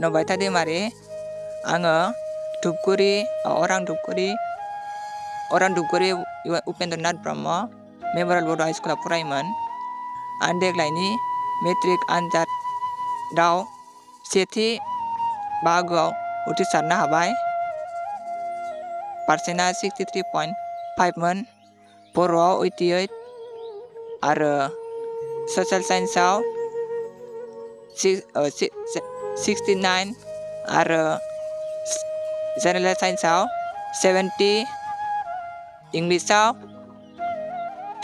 नबायथा दैमारि आङो अरां धुपगुरि उपेन्द्रनाथ ब्रह्म मेम'रियेल बड' हाइ स्कुलाव फरायोमोन। आं देग्लायनि मेट्रिक आनजादाव सेथि बाहागोआव उथ्रिसारनो हाबाय। पारसेन्टआ 63.5 मोन। बर'आव 88 आरो ससियेल साइन्सआव 69 आरो जेनेरेल साइन्सआव 70, इंलिसाव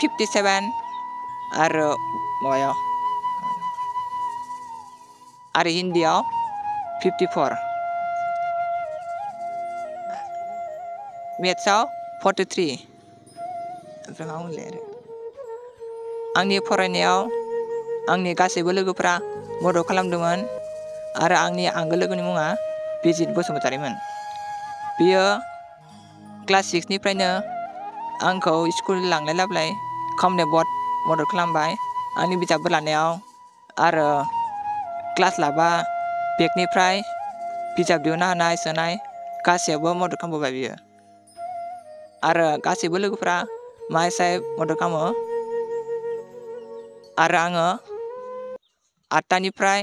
57 आरो हिन्दीआव 54, मेथ्सआव 43। आंनि फरायनायाव आंनि गासैबो लोगोफ्रा मदद खालामदोंमोन आरो आंनि आंगो लोगोनि मुङा बिजित बसुमतारिमोन। बियो क्लास 6निफ्रायनो आंखौ स्कुल लांलाय लाबोलाय खालामनायाव बहुत मदद खालामबाय। आंनि बिजाबफोर लानायाव आरो क्लास लाबा बेगनिफ्राय बिजाब दिहुनना होनाय सोनाय गासैयावबो मदद खालामबोबाय बियो। आरो गासैबो लोगोफ्रा माहाय मदद खालामो। आरो आङो 8टानिफ्राय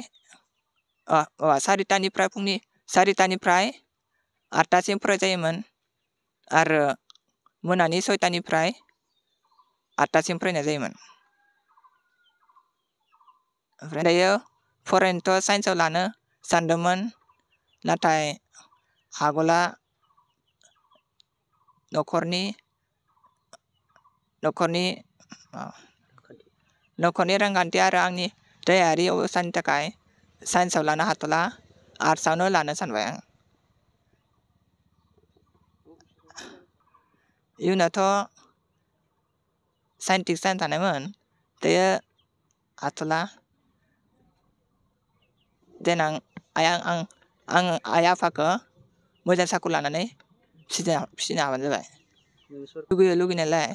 फुंनि 4टानिफ्राय 8टासिम फरायजायोमोन आरो मोनानि 6टानिफ्राय 8टासिम फरायनाय जायोमोन। ओमफ्राय दायो फरायनोथ' साइन्सआव लानो सानदोंमोन, नाथाय आगोला न'खरनि रांखान्थि आरो आंनि देहायारि अबस्थानि थाखाय साइन्सआव लानो हाथ'ला, आर्ट्सआवनो लानो सानबाय आं। इयुनावथ' साइन्टिस्ट जानो सानोमोन, दायो हाथ'ला। देनां आं आइ आफाखौ मोजां साख्रि लानानै फिसिनो हाबानो जाबाय। लुगैनायालाय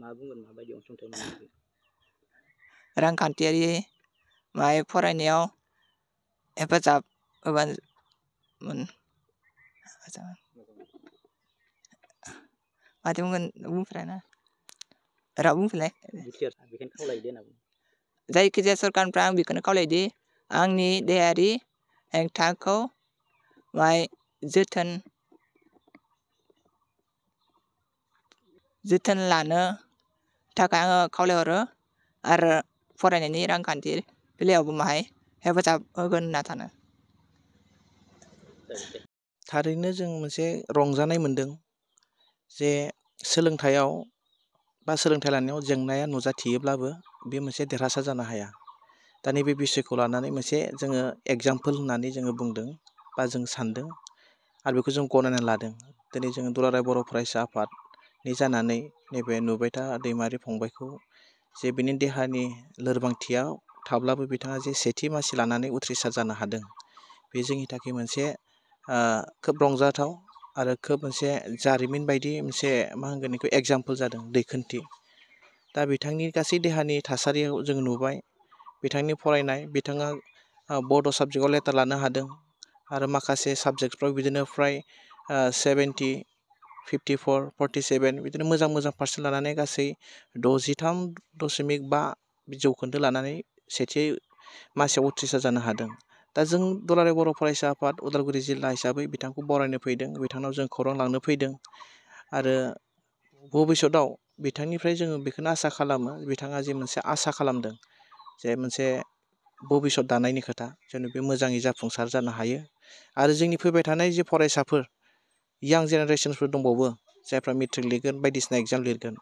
मा बुंगोन, माबायदि अनसुंथाइ मोनो? रांखान्थियारि फरायनायाव हेफाजाब होबानो माथो बुंगोन बुंफेराना राव बुंफिनलाय। बेखायनो खावलायदो होनना बुङो। जायखिजाया सरकारनिफ्राय आं बेखौनो खावलायोदि आंनि देहायारि हेंथाखौ जोथोन लानो थाखाय आङो खावलायहरो आरो फरायनायनि रांखान्थि बेलायावबो हेफाजाब होगोन होनना सानो। थारैनो जों मोनसे रंजानाय मोन्दों जे सोलोंथाइयाव बा सोलोंथाइ लानायाव जेंनाया नुजाथियोब्लाबो बे मोनसे देरहासार जानो हाया। दा नैबे बिसयखौ लानानै मोनसे जोङो एग्जाम्पोल होननानै जोङो बुंदों बा जों सानदों आरो बेखौ जों गनायना लादों। दिनै जोङो दुलाराय बर' फरायसा आफादनि जानानै नैबे नुबायथा दैमारि फंबायखौ जे बिनि देहानि लोरबांथियाव थाब्लाबो बिथाङा जे सेथि मासि लानानै उथ्रिसार जानो हादों, बे जोंनि थाखाय मोनसे खोब रंजाथाव आरो खोब मोनसे जारिमिन बायदि मोनसे मा होनगोन बेखौ एग्जाम्पोल जादों, दैखोनथि। दा बिथांनि गासै देहानि थासारियाव जों नुबाय, बिथांनि फरायनाय, बिथाङा बड' साबजेक्टआव लेटार लानो हादों आरो माखासे साबजेक्टफ्राव बिदिनो फ्राय 70, 54, 47 बिदिनो मोजां मोजां पार्सेन्ट लानानै गासै 63.5 जौखोन्दो लानानै सेथि मासियाव उथ्रिसार जानो हादों। दा जों दुलाराय बर' फरायसा आफाद उदालगुरि जिल्ला हिसाबै बिथांखौ बरायनो फैदों, बिथांनाव जों खौरां लांनो फैदों आरो भबिष्यतआव बिथांनिफ्राय जोङो बेखौनो आसा खालामो, बिथाङा जे मोनसे आसा खालामदों जे मोनसे भबिष्यत दानायनि खोथा, जेन' बे मोजाङै जाफुंसार जानो हायो। आरो जोंनि फैबाय थानाय जे फरायसाफोर, यां जेनेरेसनफोर दंबावो, जायफ्रा मेट्रिक लिरगोन, बायदिसिना एग्जाम लिरगोन,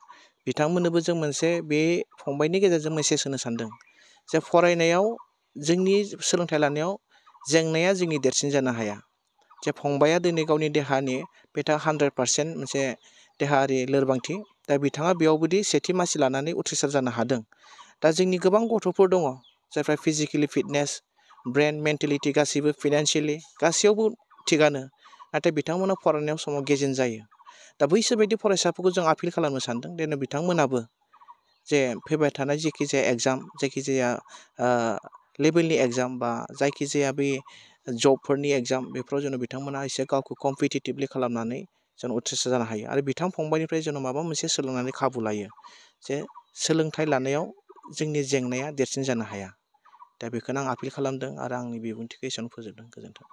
बिथांमोननोबो जों मोनसे बे फंबायनि गेजेरजों मेसेज होनो सानदों जे फरायनायाव, जोंनि सोलोंथाइ लानायाव जेंनाया जोंनि देरसिन जानो हाया। जे फंबाया दिनै गावनि देहानि बिथाङा 100% मोनसे देहायारि लोरबांथि, दा बिथाङा बेयावबोदि सेथि मासि लानानै उथ्रिसार जानो हादों। दा जोंनि गोबां गथ'फोर दङ जायफ्रा फिजिकेलि फिटनेस, ब्रेन, मेन्टेलिटि गासैबो फिनान्सियेलि गासैयावबो थिगानो, नाथाय बिथांमोना फरायनायाव समाव गेजेन जायो। दा बैसोर बायदि फरायसाफोरखौ जों आपिल खालामनो सानदों, जेन' बिथांमोनाबो जे फैबाय थानाय जेखि जाया एग्जाम, जायखिजाया लेभेलनि एग्जाम बा जायखिजाया बे जबफोरनि एग्जाम बेफोराव जेन' बिथांमोना एसे गावखौ कम्पिटिटिभलि खालामनानै जेन' उथ्रिसार जानो हायो आरो बिथां फंबायनिफ्राय जेन' माबा मोनसे सोलोंनानै खाबु लायो जे सोलोंथाइ लानायाव जोंनि जेंनाया देरसिन जानो हाया। दा बेखौनो आं आपिल खालामदों आरो आंनि बिबुंथिखौ एसेयावनो फोजोबदों। गोजोन्थों।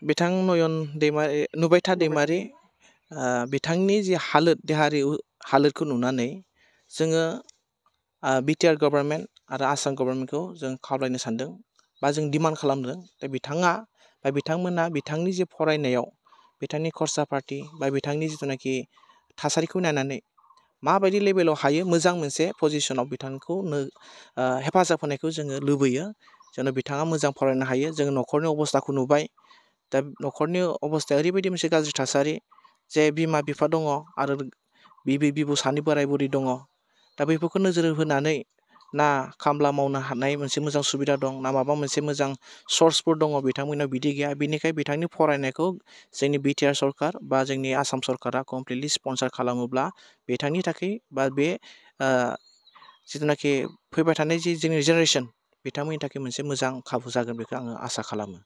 बिथां नयन दैमारि नुबायथा दैमारि बिथांनि जि देहायारि हालोदखौ नुनानै जोङो बिटिआर गभर्नमेन्ट आरो आसाम गभर्नमेन्टखौ जों खावलायनो सानदों बा जों डिमान्ड खालामदों दा बिथाङा बा बिथांमोना बिथांनि जे फरायनायाव बिथांनि खरसा पार्टि बा बिथांनि जिथुनाखि थासारिखौ नायनानै माबायदि लेभेलाव हायो मोजां मोनसे पजिशनाव बिथांखौ हेफाजाब होनायखौ जोङो लुबैयो जेन' बिथाङा मोजां फरायनो हायो। जों न'खरनि अबस्थाखौ नुबाय दा न'खरनि अबस्थाया ओरैबायदि मोनसे गाज्रि थासारि जे बिमा बिफा दङ आरो बिबै बिबौ सानै बोराय बुरै दङ दा बेफोरखौ नोजोर होनानै ना खामला मावनो हानाय मोनसे मोजां सुबिदा दं ना माबा मोनसे मोजां सर्सफोर दङ बिथांमोनाव बिदि गैया बिनिखायनो बिथांनि फरायनायखौ जोंनि बिटिआर सरकार बा जोंनि आसाम सरकारा कमप्लिटलि स्पन्सार खालामोब्ला बिथांनि थाखाय बा बे जिथुनाखि फैबाय थानाय जि जोंनि जेनेरेसन बिथांमोननि थाखाय मोनसे मोजां खाबु जागोन बेखौ आङो आसा खालामो।